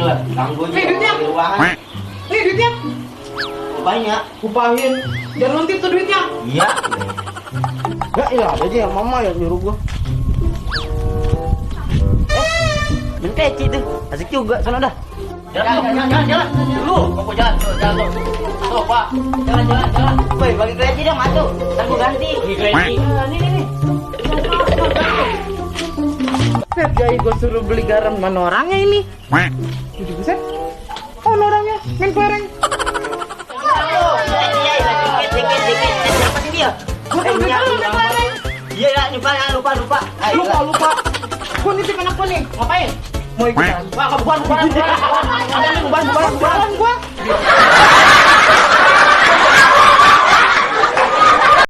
lah. Ganggu Nih duitnya. Nih duitnya. Banyak. Kupahin. Jangan lontip tuh duitnya. Iya. Ya iya ada aja yang mama yang nyuruh gua. Menteci tuh. Asik juga. Sana dah. Jalan. Dulu. Kau jalan. Tuh, Pak. Jalan. Woi, bagi kredi dong, atuh. Ntar gua ganti. Kredi. Nih. Set gaya gua suruh beli garam, mana orangnya ini? Jadi buset. Oh, orangnya main bareng. Dikit. Siapa sih dia? Gua kan beli garam main bareng. Iya, lupa. Lupa. Gua nitip anak gua nih. Ngapain? Mau ikutan. Wah, bukan. Bukan gua.